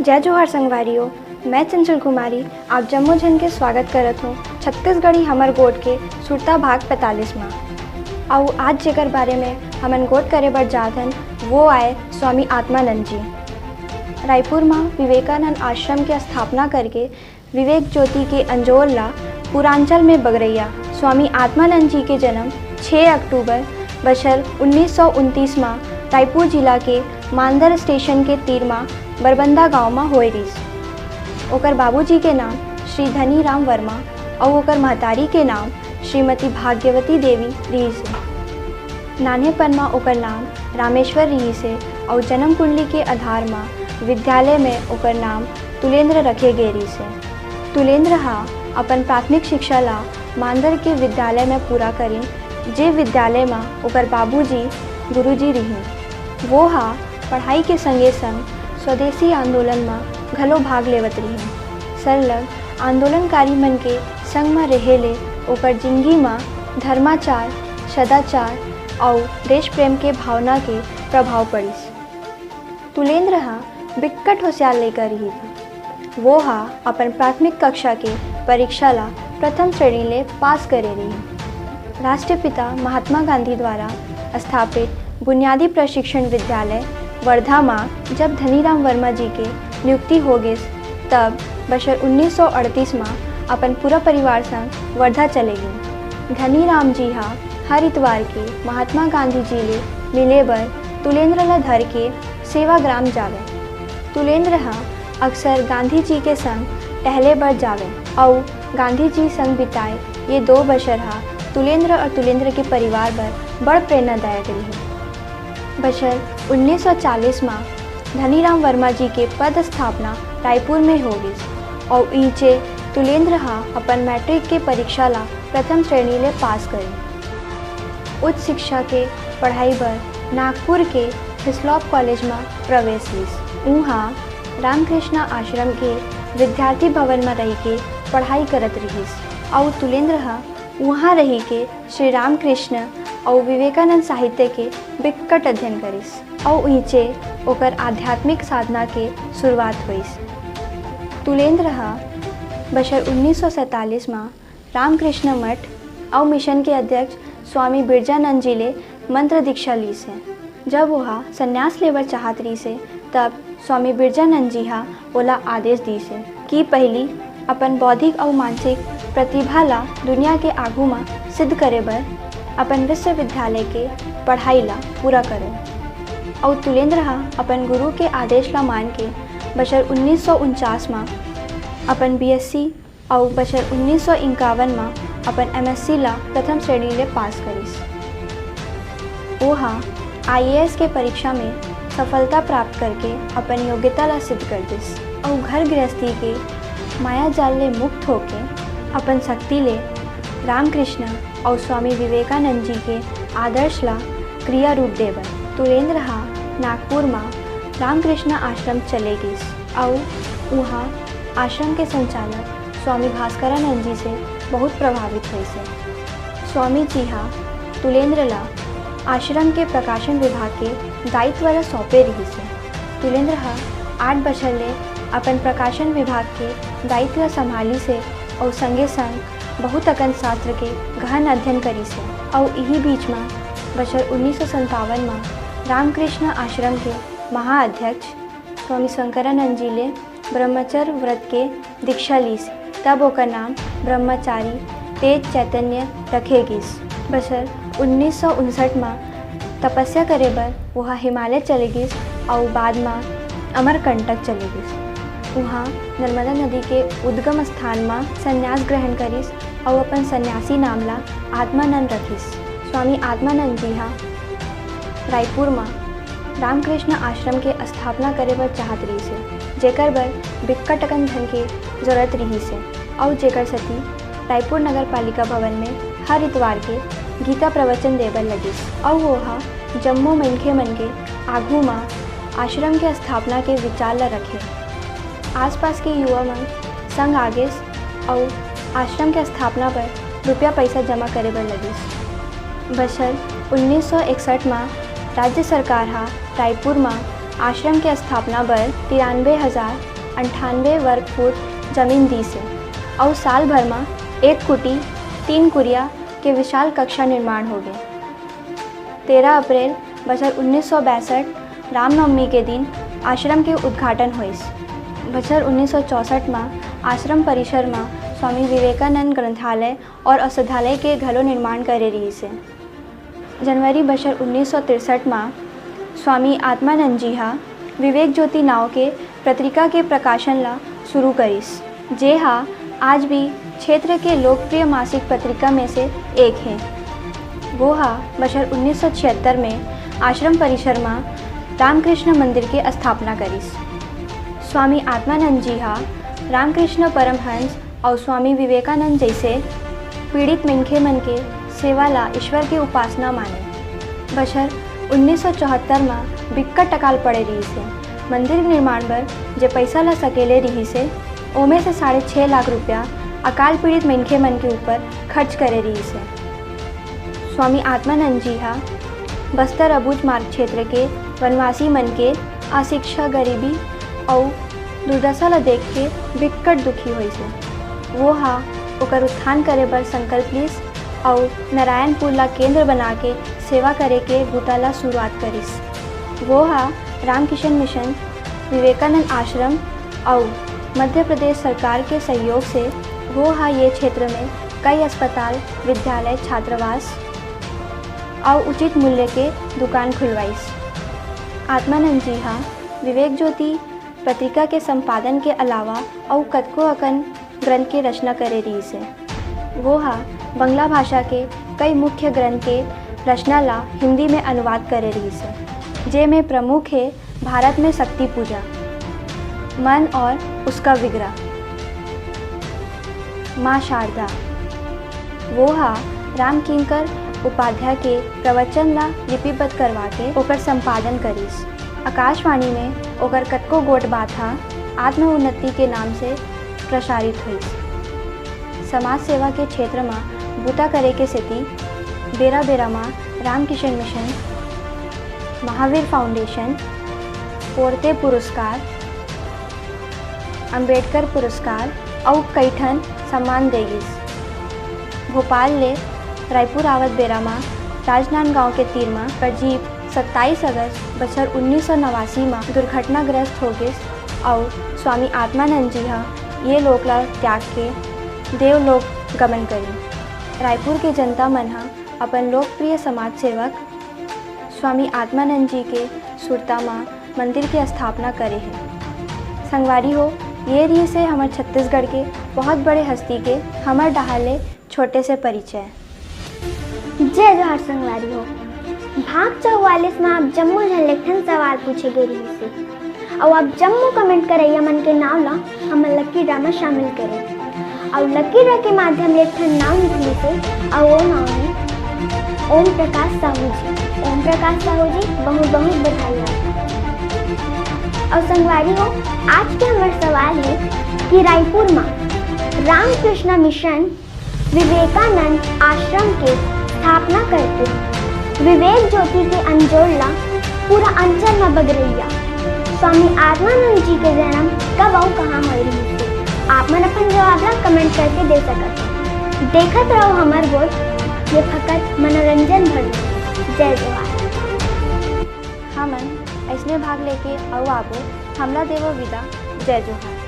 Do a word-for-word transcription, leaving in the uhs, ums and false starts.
जय जोहार संगवारियों, मैं चंचल कुमारी आप जम्मो झन के स्वागत करत हूँ छत्तीसगढ़ी हमर गोठ के सुरता भाग पैंतालीस मा। अउ आज जेकर बारे में हमन गोठ करे बर जात हन, वो आय स्वामी आत्मानंद जी। रायपुर मा विवेकानंद आश्रम के स्थापना करके विवेक ज्योति के अंजोर ला पूर्वांचल में बगरइया स्वामी आत्मानंद जी के जन्म छह अक्टूबर बछर उन्नीस सौ उनतीस मा रायपुर जिला के मांदर स्टेशन के तीर मा बरबंदा गांव मा होए रिहिस। ओकर बाबूजी के नाम श्री धनी राम वर्मा अउ ओकर महतारी के नाम श्रीमती भाग्यवती देवी रिहिस हे। नान्हेपन मा ओकर नाम रामेश्वर रिहिस हे अउ जन्म कुंडली के आधार मा विद्यालय में ओकर नाम तुलेंद्र रखे गे रिहिस हे। तुलेंद्र हा अपन प्राथमिक शिक्षा ला मांदर के विद्यालय में पूरा करिन, जे विद्यालय मा ओकर बाबूजी गुरुजी रिहिन। वो हा पढ़ाई के संगे संग स्वदेशी आंदोलन मा घलो भाग लेवत रिहिन। सरलग आंदोलनकारी मन के संग मा रेहे ले ओकर जिनगी मा धर्माचार, सदाचार अउ देश प्रेम के भावना के प्रभाव पड़िस। तुलेंद्र हा बिक्कट होशियार लइका रिहिस। वो हा अपन प्राथमिक कक्षा के परीक्षा ला प्रथम श्रेणी ले पास करे रिहिस। राष्ट्रपिता महात्मा गांधी द्वारा स्थापित बुनियादी प्रशिक्षण विद्यालय वर्धा मा जब धनीराम वर्मा जी के नियुक्ति हो गिस, तब बछर उन्नीस सौ अड़तीस मा अपन पूरा परिवार संग वर्धा चले गिन। धनीराम जी हा हर इतवार के महात्मा गांधी जी ले मिले बर तुलेंद्र ला धर के सेवाग्राम जावे। तुलेंद्र हा अक्सर गांधी जी के संग टहले बर जावे अउ गांधी जी संग बिताए ये दो बछर हा तुलेंद्र अउ तुलेंद्र के परिवार बर बड़ प्रेरणादायक रिहिस। बछर उन्नीस सौ चालीस मा धनीराम वर्मा जी के पद स्थापना रायपुर में हो गिस अउ इहिंचे तुलेंद्र हा अपन मैट्रिक के परीक्षा ला प्रथम श्रेणी ले पास करिन। उच्च शिक्षा के पढ़ाई बर नागपुर के हिस्लॉप कॉलेज मा प्रवेश लिस। उहाँ रामकृष्ण आश्रम के विद्यार्थी भवन मा रहिके पढ़ाई करत रिहिस अउ तुलेंद्र हा उहाँ रहिके श्री रामकृष्ण अउ विवेकानंद साहित्य के बिक्कट अध्ययन करिस अउ उहिंचे ओकर आध्यात्मिक साधना के शुरुआत होइस। तुलेंद्र हा बछर उन्नीस सौ सैंतालीस मा रामकृष्ण मठ अउ मिशन के अध्यक्ष स्वामी बिरजानंद जी ले मंत्र दीक्षा लीस हे। जब ओहा संन्यास लेबर चाहत रहिस हे, तब स्वामी बिरजानंद जी हा ओला आदेश दीस हे कि पहिली अपन बौद्धिक अउ मानसिक प्रतिभा ला दुनिया के आघू मा सिद्ध करे बर अपन विश्वविद्यालय के पढ़ाई ला पूरा करे। अउ तुलेंद्र हा अपन गुरु के आदेश ला मान के बछर उन्नीस सौ उनचास मा अपन बीएससी अउ बछर उन्नीस सौ इक्यावन मा अपन एमएससी ला प्रथम श्रेणी ले पास करिस। ओहा आईएएस के परीक्षा में सफलता प्राप्त करके अपन योग्यता ला सिद्ध कर दिस अउ घर गृहस्थी के माया जाल ले मुक्त होके अपन शक्ति ले रामकृष्ण अउ स्वामी विवेकानंद जी के आदर्श ला क्रिया रूप देबर तुलेंद्र हा नागपुर मा रामकृष्ण आश्रम चले गिस अउ उहाँ आश्रम के संचालक स्वामी भास्करानंद जी से बहुत प्रभावित होइस हे। स्वामी जी हा तुलेंद्र ला आश्रम के प्रकाशन विभाग के दायित्व ला सौंपे रिहिस हे। तुलेंद्र हा आठ बछर ले अपन प्रकाशन विभाग के दायित्व ला संभालिस हे अउ संगे संग बहुत अकन शास्त्र के गहन अध्ययन करिस हे अउ इही बीच मा बछर उन्नीस सौ संतावन मा रामकृष्ण आश्रम के महाअध्यक्ष स्वामी शंकरानंद जी ले ब्रह्मचर्य व्रत के दीक्षा लीस, तब ओकर नाम ब्रह्मचारी तेज चैतन्य रखे गिस। बछर उन्नीस सौ उनसठ मा तपस्या करे बर ओहा हिमालय चले गिस अउ बाद मा अमरकंटक चले गिस। उहाँ नर्मदा नदी के उद्गम स्थान मा संन्यास ग्रहण करिस अउ अपन सन्यासी नाम ला आत्मानंद रखिस। स्वामी आत्मानंद जी हा रायपुर मा रामकृष्ण आश्रम के स्थापना करे बर चाहत रहिस हे, जेकर बर बिक्कट अकन धन के जरूरत रहिस हे अउ जेकर सेती रायपुर नगर पालिका भवन में हर इतवार के गीता प्रवचन दे बर लगिस अउ ओहा जम्मो मनखे मन के आघू मा आश्रम के स्थापना के विचार ला रखे। आसपास के युवा मन संग आगेस अउ आश्रम के स्थापना बर रुपया पइसा जमा करे बर लगिस। बछर उन्नीस सौ इकसठ मा राज्य सरकार हा रायपुर मा आश्रम के स्थापना बर तिरानबे हजार अंठानवे वर्ग फुट जमीन दीस हे अउ साल भर म एक कुटी तीन कुरिया के विशाल कक्षा निर्माण होगे। तेरह अप्रैल बछर उन्नीस सौ बासठ रामनवमी के दिन आश्रम के उद्घाटन होइस। बछर उन्नीस सौ चौसठ म आश्रम परिसर म स्वामी विवेकानंद ग्रंथालय और औषधालय के घलो निर्माण करे रिहिस हे। जनवरी बछर उन्नीस सौ तिरसठ म स्वामी आत्मानंद जी ह विवेक ज्योति नाव के पत्रिका के प्रकाशन ला शुरू करिस, जे ह आज भी क्षेत्र के लोकप्रिय मासिक पत्रिका में से एक हे। वो ह बछर उन्नीस सौ छिहत्तर में आश्रम परिसर म रामकृष्ण मंदिर के स्थापना करिस। स्वामी आत्मानंद जी ह रामकृष्ण परमहंस अउ स्वामी विवेकानंद जइसे पीड़ित मनखे मन के सेवा ला ईश्वर के उपासना माने। बछर उन्नीस सौ चौहत्तर म बिक्कट अकाल पड़े रिहिस हे। मंदिर निर्माण बर जे पइसा ला सकेले रिहिस हे, ओमे से साढ़े छह लाख रुपया अकाल पीड़ित मनखे मन के ऊपर खर्च करे रिहिस हे। स्वामी आत्मानंद जी ह बस्तर अबूझमाड़ क्षेत्र के वनवासी मन के अशिक्षा, गरीबी अउ दुर्दशा ल देख के बिक्कट दुखी होइस हे। वो ह ओकर उत्थान करे बर संकल्प लिस अउ नारायणपुर ला केंद्र बना के सेवा करे के बूता ला शुरुआत करिस। वो ह रामकिशन मिशन, विवेकानंद आश्रम अउ मध्य प्रदेश सरकार के सहयोग से वो ह ये क्षेत्र में कई अस्पताल, विद्यालय, छात्रावास अउ उचित मूल्य के दुकान खुलवाइस। आत्मानंद जी ह विवेक ज्योति पत्रिका के संपादन के अलावा अउ कतको अकन ग्रंथ के रचना करे रिहिस हे। वो ह बंगला भाषा के कई मुख्य ग्रंथ के रचना ला हिंदी में अनुवाद करे रिहिस हे, जे में प्रमुख हे भारत में शक्ति पूजा, मन और उसका विग्रह, माँ शारदा। वो ह रामकिंकर उपाध्याय के प्रवचन ला लिपिबद्ध करवा के ओकर संपादन करिस। आकाशवाणी में ओकर कतको गोठ बात ह आत्म उन्नति के नाम से प्रसारित होइस। समाज सेवा के क्षेत्र म बूता करे के सेती बेरा-बेरा म रामकिशन मिशन, महावीर फाउंडेशन, पोरते पुरस्कार, अंबेडकर पुरस्कार अउ कई ठन सम्मान दे गिस। भोपाल ले रायपुर आवत बेरा म राजनांदगांव के तीर म अजीब सत्ताईस अगस्त बछर उन्नीस सौ नवासी म दुर्घटनाग्रस्त हो गिस अउ स्वामी आत्मानंद जी ह ये लोक ला त्याग के देवलोक गमन करिन। रायपुर के जनता मन ह अपन लोकप्रिय समाज सेवक स्वामी आत्मानंद जी के सुरता म मंदिर के स्थापना करे हे। संगवारी हो, ये रिहिस हे हमर छत्तीसगढ़ के बहुत बड़े हस्ती के हमर डहार ले छोटे से परिचय। जय जोहार संगवारी हो। भाग चौवालीस म आप जम्मो झन ले एक ठन सवाल पूछे गे रिहिस हे, अउ आप जम्मो comment करइया मन के नाव ला हमर lucky draw म शामिल करे। अउ lucky draw के माध्यम ले एक ठन नाव निकलिस हे, अउ वो नाव हे ओम प्रकाश साहू जी। ओम प्रकाश साहू जी, बहुत बहुत बधाई आप। अउ संगवारी हो, आज के हमर सवाल हे कि रायपुर म रामकृष्ण मिशन विवेकानंद आश्रम के स्थापना करके विवेक ज्योति के अंजोर ला पूरा अंचल म बगरइया स्वामी आत्मानंद जी के जन्म कब अउ कहाँ होए रिहिस हे? आप मन अपन जवाब ला comment करके दे सकत हो। देखत रहो हमर गोठ, ये फकत मनोरंजन भर। जय जोहार। हमन अइसने भाग लेके अउ आबो। हमला देवो विदा। जय जोहार।